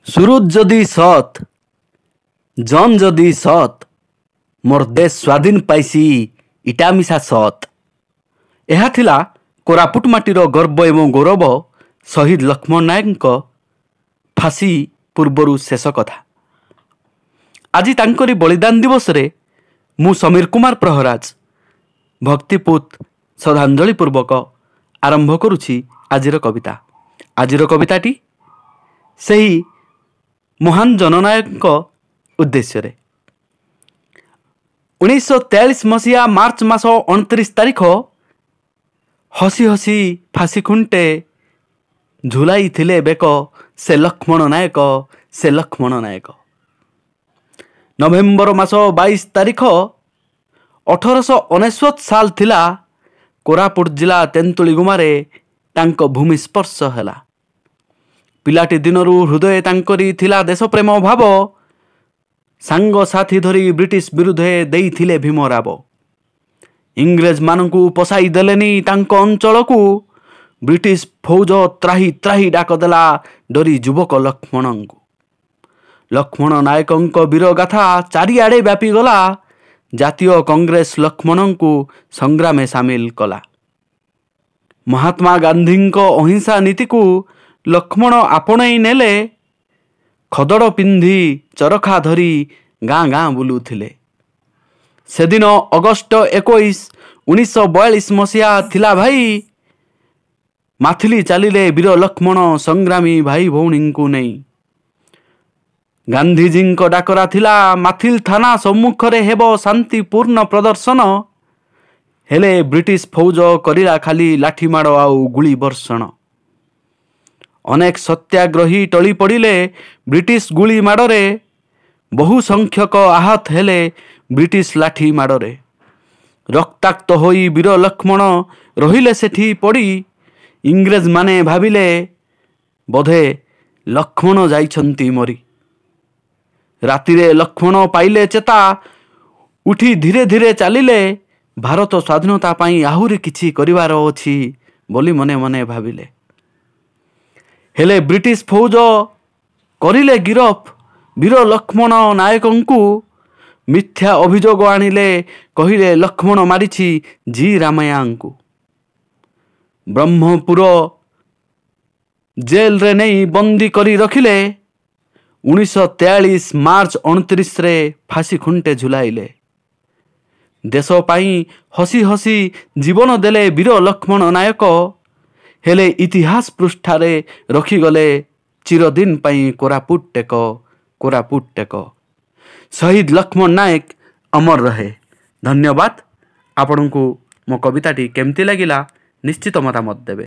ସୁରୁଜ ଯଦି ସତ୍, ଜନ୍ ଯଦି ସତ୍, ମୋର୍ ଦେଶ ସ୍ୱାଧୀନ ପାଇସି ଇଟା ମିଶା ସତ୍। ଏହା ଥିଲା କୋରାପୁଟ ମାଟିର ଗର୍ବ ଏବଂ ଗୌରବ ଶହୀଦ ଲକ୍ଷ୍ମଣ ନାୟକଙ୍କ ଫାଶୀ ପୂର୍ବରୁ ଶେଷ କଥା। ଆଜି ତାଙ୍କରି ବଳିଦାନ ଦିବସରେ ମୁଁ ସମୀର କୁମାର ପ୍ରହରାଜ ଭକ୍ତିପୁତ ଶ୍ରଦ୍ଧାଞ୍ଜଳି ପୂର୍ବକ ଆରମ୍ଭ କରୁଛି ଆଜିର କବିତା। ଆଜିର କବିତାଟି ସେହି ମହାନ ଜନନାୟକଙ୍କ ଉଦ୍ଦେଶ୍ୟରେ। 1943 ମସିହା ମାର୍ଚ୍ଚ ମାସ 29 ତାରିଖ ହସି ହସି ଫାଶୀ ଖୁଣ୍ଟେ ଝୁଲାଇଥିଲେ ବେକ ସେ ଲକ୍ଷ୍ମଣ ନାୟକ, ସେ ଲକ୍ଷ୍ମଣ ନାୟକ। ନଭେମ୍ବର ମାସ 22 ତାରିଖ 1899 ସାଲ ଥିଲା, କୋରାପୁଟ ଜିଲ୍ଲା ତେନ୍ତୁଳିଗୁମାରେ ତାଙ୍କ ଭୂମି ସ୍ପର୍ଶ ହେଲା। ପିଲାଟି ଦିନରୁ ହୃଦୟ ତାଙ୍କରି ଥିଲା ଦେଶପ୍ରେମ ଭାବ। ସାଙ୍ଗସାଥି ଧରି ବ୍ରିଟିଶ ବିରୁଦ୍ଧରେ ଦେଇଥିଲେ ଭୀମରାବ। ଇଂରେଜମାନଙ୍କୁ ପଶାଇ ଦେଲେନି ତାଙ୍କ ଅଞ୍ଚଳକୁ। ବ୍ରିଟିଶ ଫୌଜ ତ୍ରାହି ତ୍ରାହି ଡାକ ଦେଲା ଡରି ଯୁବକ ଲକ୍ଷ୍ମଣଙ୍କୁ। ଲକ୍ଷ୍ମଣ ନାୟକଙ୍କ ବୀରଗାଥା ଚାରିଆଡ଼େ ବ୍ୟାପିଗଲା। ଜାତୀୟ କଂଗ୍ରେସ ଲକ୍ଷ୍ମଣଙ୍କୁ ସଂଗ୍ରାମେ ସାମିଲ କଲା। ମହାତ୍ମା ଗାନ୍ଧୀଙ୍କ ଅହିଂସା ନୀତିକୁ ଲକ୍ଷ୍ମଣ ଆପଣେଇ ନେଲେ। ଖଦଡ଼ ପିନ୍ଧି ଚରଖା ଧରି ଗାଁ ଗାଁ ବୁଲୁଥିଲେ। ସେଦିନ ଅଗଷ୍ଟ 21 1942 ମସିହା ଥିଲା ଭାଇ, ମାଥିଲି ଚାଲିଲେ ବୀର ଲକ୍ଷ୍ମଣ ସଂଗ୍ରାମୀ ଭାଇ ଭଉଣୀଙ୍କୁ ନେଇ। ଗାନ୍ଧିଜୀଙ୍କ ଡାକରା ଥିଲା ମାଥିଲ ଥାନା ସମ୍ମୁଖରେ ହେବ ଶାନ୍ତିପୂର୍ଣ୍ଣ ପ୍ରଦର୍ଶନ। ହେଲେ ବ୍ରିଟିଶ ଫୌଜ କରିଲା ଖାଲି ଲାଠିମାଡ଼ ଆଉ ଗୁଳି ବର୍ଷଣ। ଅନେକ ସତ୍ୟାଗ୍ରହୀ ଟଳି ପଡ଼ିଲେ ବ୍ରିଟିଶ ଗୁଳି ମାଡ଼ରେ। ବହୁ ସଂଖ୍ୟକ ଆହତ ହେଲେ ବ୍ରିଟିଶ ଲାଠି ମାଡ଼ରେ। ରକ୍ତାକ୍ତ ହୋଇ ବୀର ଲକ୍ଷ୍ମଣ ରହିଲେ ସେଠି ପଡ଼ି। ଇଂରେଜମାନେ ଭାବିଲେ ବୋଧେ ଲକ୍ଷ୍ମଣ ଯାଇଛନ୍ତି ମରି। ରାତିରେ ଲକ୍ଷ୍ମଣ ପାଇଲେ ଚେତା, ଉଠି ଧୀରେ ଧୀରେ ଚାଲିଲେ। ଭାରତ ସ୍ୱାଧୀନତା ପାଇଁ ଆହୁରି କିଛି କରିବାର ଅଛି ବୋଲି ମନେ ମନେ ଭାବିଲେ। ହେଲେ ବ୍ରିଟିଶ ଫୌଜ କରିଲେ ଗିରଫ ବୀର ଲକ୍ଷ୍ମଣ ନାୟକଙ୍କୁ। ମିଥ୍ୟା ଅଭିଯୋଗ ଆଣିଲେ, କହିଲେ ଲକ୍ଷ୍ମଣ ମାରିଛି ଜି ରାମାୟାଙ୍କୁ। ବ୍ରହ୍ମପୁର ଜେଲରେ ନେଇ ବନ୍ଦୀ କରି ରଖିଲେ। 1943 ମାର୍ଚ୍ଚ 29ରେ ଫାଶୀ ଖୁଣ୍ଟେ ଝୁଲାଇଲେ। ଦେଶ ପାଇଁ ହସି ହସି ଜୀବନ ଦେଲେ ବୀର ଲକ୍ଷ୍ମଣ ନାୟକ। ହେଲେ ଇତିହାସ ପୃଷ୍ଠାରେ ରଖିଗଲେ ଚିରଦିନ ପାଇଁ କୋରାପୁଟ ଟେକ, କୋରାପୁଟ ଟେକ। ଶହୀଦ ଲକ୍ଷ୍ମଣ ନାୟକ ଅମର ରହେ। ଧନ୍ୟବାଦ। ଆପଣଙ୍କୁ ମୋ କବିତାଟି କେମିତି ଲାଗିଲା ନିଶ୍ଚିତ ମତାମତ ଦେବେ।